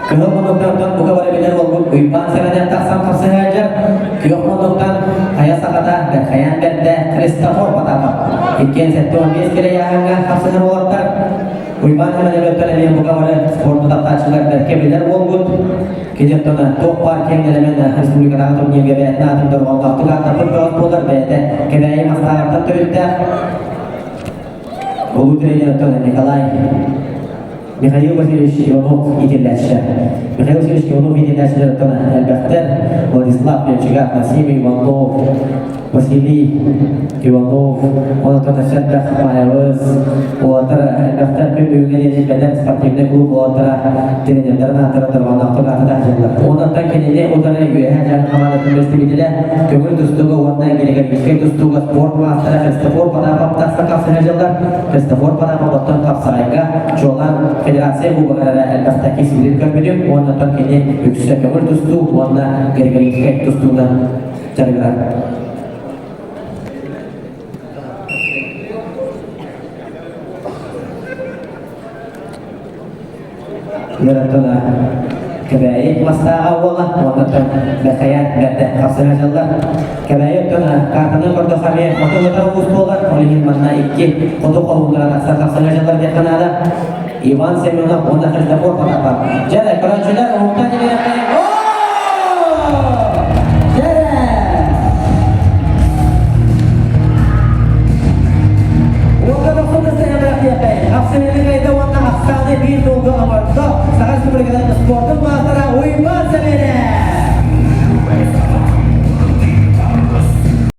Кыһыл муннуктан бука бары билэр уолбут Уйбаан Сэмэнэн тахсан хапсыһааччы. Күөх муннуктан хайа сахата Бэрхэйээн бэрдэ Христофор Потапов. Иккиэн 75 килэ ыйааһыҥҥа хапсыһар уолаттар. Уйбаан Сэмэнэбиттэн эмиэ бука бары спорду таптааччылар бэркэ билэр уолбут. Кини оттон туох баар киэҥ нэлэмэн республикатааҕы турнирга бэйэтин аатын дорҕоонноохтук ааттаппыт бөҕөс буолар бэйэтэ Кэбээйи Мастааҕыттан төрүттээх Улуу тренер оттон Николай Михаил Васильевич Иванов иитиллээччилэр. Михаил Васильевич Иванов иитиллээччилэр оттон элбэхтэр. Владислав Плечигат, Насим Иванов, Василий Иванов, онтон өссө элбэх Маайабыз, уолаттар элбэхтэр күн бүгүҥҥэ диэри бэлэм спортивнай клуб уолаттара тренердэрин ааттара дорҕоонноохтук аатата сылдьаллар. Онтон кинини утары Үөһээ Дьааҥы хамаандатын представителэ көҥүл тустууга уонна григорьевскай тустууга спорт маастара Христофор Потапов тахсан хапсыһа дьыллар. Христофор Потапов оттон хапсаҕайга чуолаан федерация кубогар эрэ элбэхтэ кисиилин көрбүтүм уонна оттон кини үксэ көҥүл тустуу уонна григорьевскай тустуунан дьарыгырар. Ыаратына Кэбээйи мастааҕа уола уоннаттан Бэхэйээн бэрдэ хапсыһа дьаллар. Кэбээйи оттон картаны көрдөххө эмиэ хоту ытар улуус буолар. Ол иһин манна икки хоту холундара тахсан хапсыһа дьаллар диэххэ наада. Иван Семенов уонна Христофор Потапов. Дьэ, көрөөччүлэр уһуктан иһиэххэ. Уонна ахсааны биир долга оҥордо. Саха Республикатын спордун.